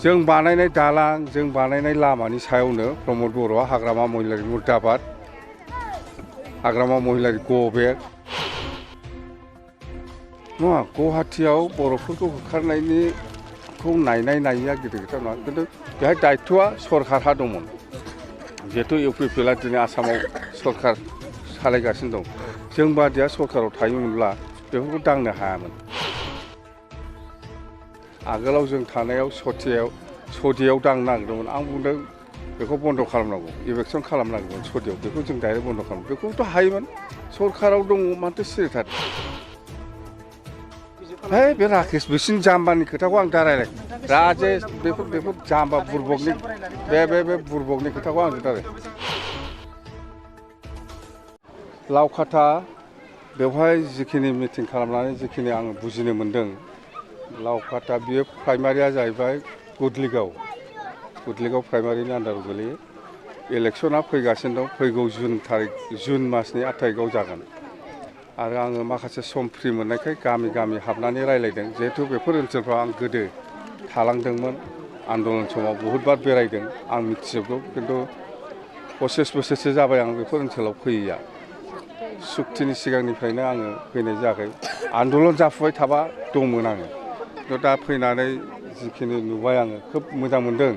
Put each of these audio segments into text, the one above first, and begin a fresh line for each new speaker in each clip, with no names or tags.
जों बानायनाय दालां जों बानायनाय लामानि सायावनो प्रमद बर'आ हाग्रामा महिलारि मुर्दाबाद हाग्रामा महिलारि गो बेक नङा गुवाहाटियाव बर'फोरखौ होखारनायनिखौ नायनाया गिदिर खोथा नङा खिन्थु बेहाय दायित्वआ सरकारहा दंमोन जिहेतु इउपिपिएलआ दिनै आसामाव सरकार सालायगासिनो दं जों बादिया सरकाराव थायोमोनब्ला बेफोरखौ दांनो हायामोन आगोलाव जों थानायाव सतियाव दांनो नागिरदोंमोन आं बुंदों बेखौ बन्द खालामनांगौ इभेकसन खालामनांगौमोन सतियाव बेखौ जों डाइरेक्ट बन्द खालाम बेखौथ' हायोमोन सरकाराव दङ माथो सिरि थादों है बे राकेश बिसिनि जाम्बानि खोथाखौ आं दा रायलाय राजेश बेफोर जाम्बा बुरबकनि बे बुरबकनि खोथाखौ आं दा लावखाथा बेवहाय जिखिनि मिटिं खालामनानै जिखिनि आं बुजिनो मोन्दों लावखाथा बियो प्राइमारिया जाहैबाय गुदलिगाव प्राइमारिनि आन्दाराव गोलैयो इलेक्सना फैगासिनो दं फैगौ जुन मासनि 8 तारिखआव जागोन आरो आङो माखासे सम फ्रि मोननायखाय गामि हाबनानै रायलायदों जिहेतु बेफोर ओनसोलफ्राव आं गोदो थालांदोंमोन आन्दलन समाव बहुद बार बेरायदों आं मिथिजोबगौ खिन्थु 25 बोसोरसो जाबाय आं बेफोर ओनसोलाव फैयैया सुक्तिनि सिगांनिफ्रायनो आङो फैनाय जायाखै आन्दलन जाफुबाय थाबा दंमोन आङो दा फैनानै जिखिनि नुबाय आङो खोब मोजां मोनदों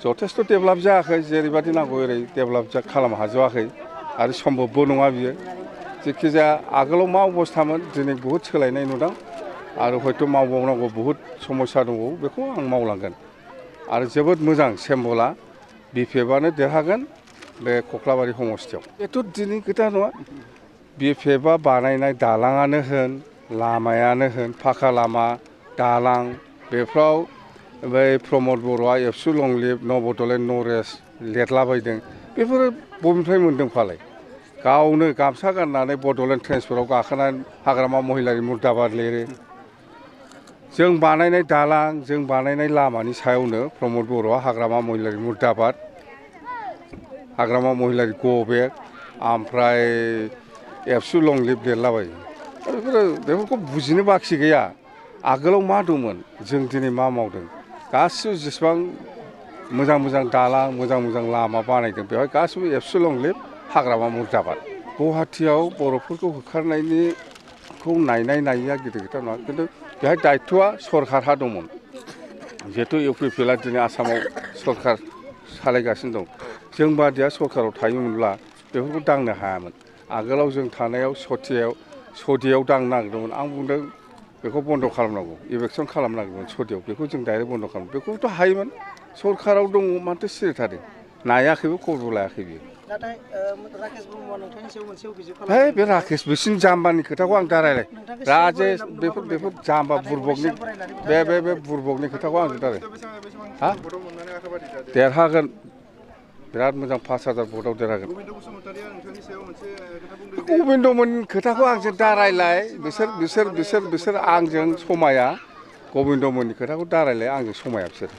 जथेस्थ' डेभेलप जायाखै जेरैबायदि नांगौ ओरै डेभेलप खालामनो हाजोबाखै आरो सम्भबबो नङा बियो जेखिजाया आगोलाव मा अबस्थामोन दिनै बहुद सोलायनाय नुदों आरो हयथ' मावबावनांगौ बहुद समस्या दंबावो बेखौ आं मावलांगोन आरो जोबोद मोजां सेम्बलआ बिपिएफआनो देरहागोन बे कख्लाबारि समस्थियाव बेथ' दिनै खोथा नङा बिपिएफआ बानायनाय दालाङानो होन लामायानो होन फाखा लामा दालां बेफ्राव बै प्रमद बर'आ एबसु लं लिभ न बड'लेण्ड नरेश लिरलाबायदों बेफोरो बबेनिफ्राय मोन्दों फालाय गावनो गामसा गाननानै बड'लेण्ड ट्रेन्सफोराव गाखोनानै हाग्रामा महिलारि मुर्दाबाद लिरो जों बानायनाय दालां जों बानायनाय लामानि सायावनो प्रमद बर'आ हाग्रामा महिलारि मुर्दाबाद हाग्रामा महिलारि गो बेक ओमफ्राय एबसु लं लिभ लिरलाबायो बेफोरखौ बुजिनो बाखि गैया आगोलाव मा दंमोन जों दिनै मा मावदों गासिबो जेसेबां मोजां दालां मोजां लामा बानायदों बेवहाय गासिबो एबसु लं लिभ हाग्रामा मुर्दाबाद गुवाहाटियाव बर'फोरखौ होखारनायनिखौ नायनाया गिदिर खोथा नङा खिन्थु बेहाय दायित्वआ सरकारहा दंमोन जिहेतु इउपिपिएलआ दिनै आसामाव सरकार सालायगासिनो दं जों बादिया सरकाराव थायोमोनब्ला बेफोरखौ दांनो हायामोन आगोलाव जों थानायाव सतियाव दांनो नागिरदोंमोन आं बुंदों बेखौ बन्द खालामनांगौ इभेकसन खालामनांगौमोन सतियाव बेखौ जों डाइरेक्ट बन्द खालाम बेखौथ' हायोमोन सरकाराव दङ माथो सिरि थादों नायाखैबो खबर लायाखै बियो है बे राकेश बिसिनि जाम्बानि खोथाखौ आं दा रायलाय राजेश बेफोर जाम्बा बुरबकनि बे बुरबकनि खोथाखौ आं दा हा देरहागोन बिराद मोजां 5000 भटआव देरहागोन गबिन्दमोननि खोथाखौ आंजों दा रायलाय बिसोर आंजों समाया गबिन्दमोननि खोथाखौ दा रायलाय आंजों समाया बिसोर